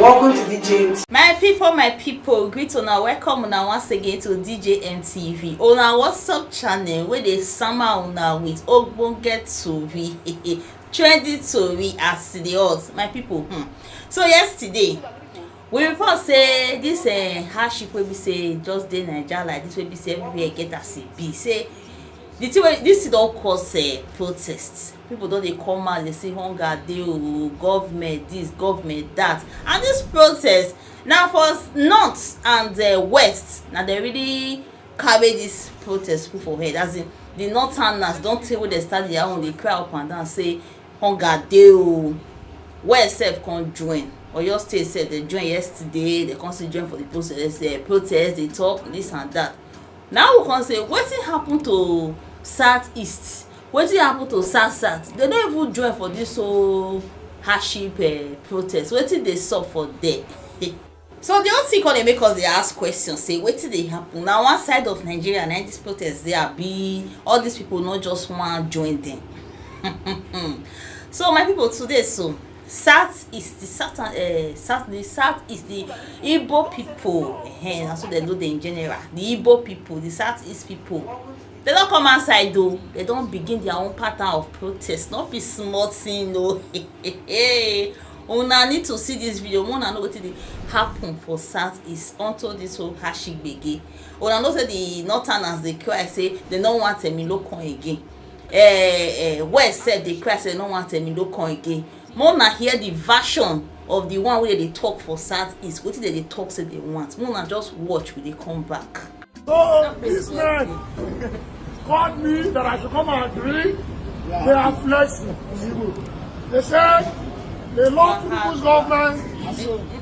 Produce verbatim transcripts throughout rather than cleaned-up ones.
Welcome to D J M T. My people, my people, greet una, welcome una once again to D J M T V. Una WhatsApp channel wey dey sama una with ogbonge tori, trendy tori as e dey hot. My people, hmm. So yesterday, we report say this uh, hardship wey be say just dey Naija like this, wey be say everywhere get as e be. Say the thing wey this thing don cause uh, protest. People don dey come out dey say hunger dey o, government this, government that, and this protest na for north and uh, west na dem really carry this protest put for head. As in, the northerners don tey wey dem start their own dey cry up and down say hunger dey o. West sef come join, Oyo State sef dem join yesterday, dem come still join for the protest, uh, protest dey talk this and that. Now we come say wetin happen to south east, wetin happen to south south? Dem no even join for this whole hardship uh, protest. Wetin dey sup for there? So the whole thing come dey make us dey ask questions say wetin dey happen? Na one side of Nigeria na this protest dey, abi all these people no just wan join them? So my people, today so south east, the south uh, south the south east, the Igbo people, eh, na so dem know them in general. The Igbo people, the south east people, dem don come outside o. Dem don begin their own pattern of protest. No be small thing o. Una need to see this video make una know wetin dey happen for south east unto this whole hardship gbege. Una know say the northerners dey cry say dem no want Temilokon again. Eh, eh, west sef dey cry say dem no want Temilokon again. Make una hear the version of the one wey dem dey talk for south east, wetin dem dey talk say dem want. Make una just watch, we dey come back. So these men called me that I should come and agree. They are flexing. They said they love Tinubu's government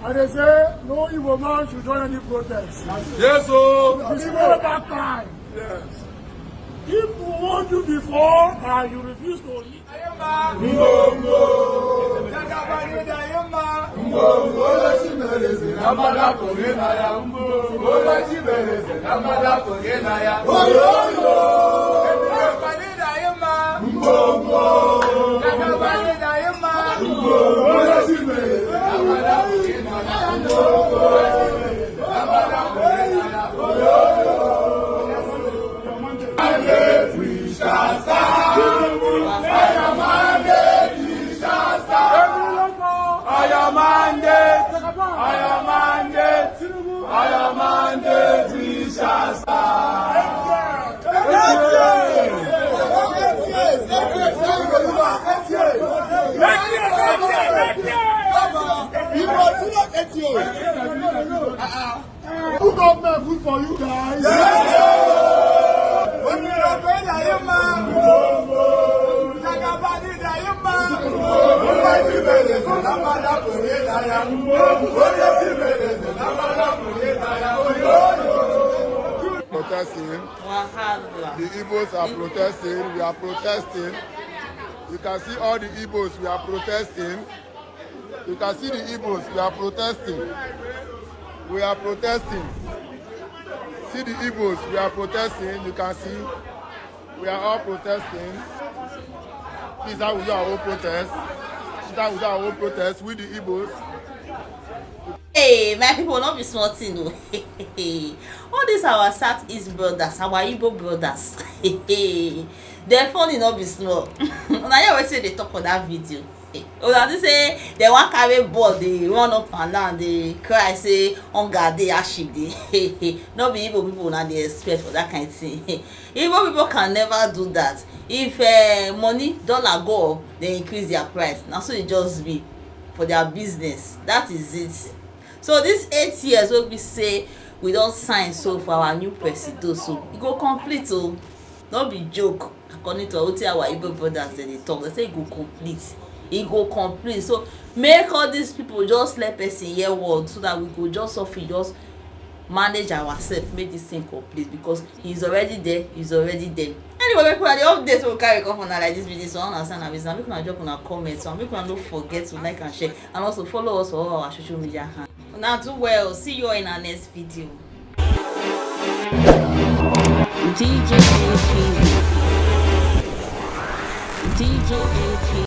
and they say no Igbo man should join any protest. Yes o. It's not about time. If we warned you before and you refuse to listen, Oya mandate, oya mandate, oya mandate, we shall stand. Who government good for you guys? Protesting. Wahala. The Igbos are protesting. We are protesting. You can see all the Igbos. We are protesting. You can see the Igbos. We are protesting. We are protesting. See the Igbos. We are protesting. You can see. We are all protesting. This is how we do our own protest. This is how we do our own protest with the Igbos. Hey, my people, no be small thing o. All these our southeast brothers, our Igbo brothers, dem funny no be small. Una hear wetin dey talk for that video? Una think say dem wan carry ball dey run up and down dey cry say hunger dey, hardship dey? No be Igbo people una dey expect for that kind thing. Igbo people can never do that. If uh, money dollar go up, they increase their price. Na so e just be for their business. That is it. So this eight years wey be say we don sign so for our new presido, so e go complete o. No be joke. According to wetin our Igbo brothers dem dey talk, dem say e go complete. E go complete. So make all these people just let person hear word so that we go just suffer, just manage ourselves, make this thing complete, because he's already there, he's already there. Anyway, make una dey update wey we carry come for una like this be this one. Una understand na business. Make una drop una comment, and make una no forget to like and share, and also follow us for all our social media handles. Una do well. See you all in our next video. D J A P V. D J A P V.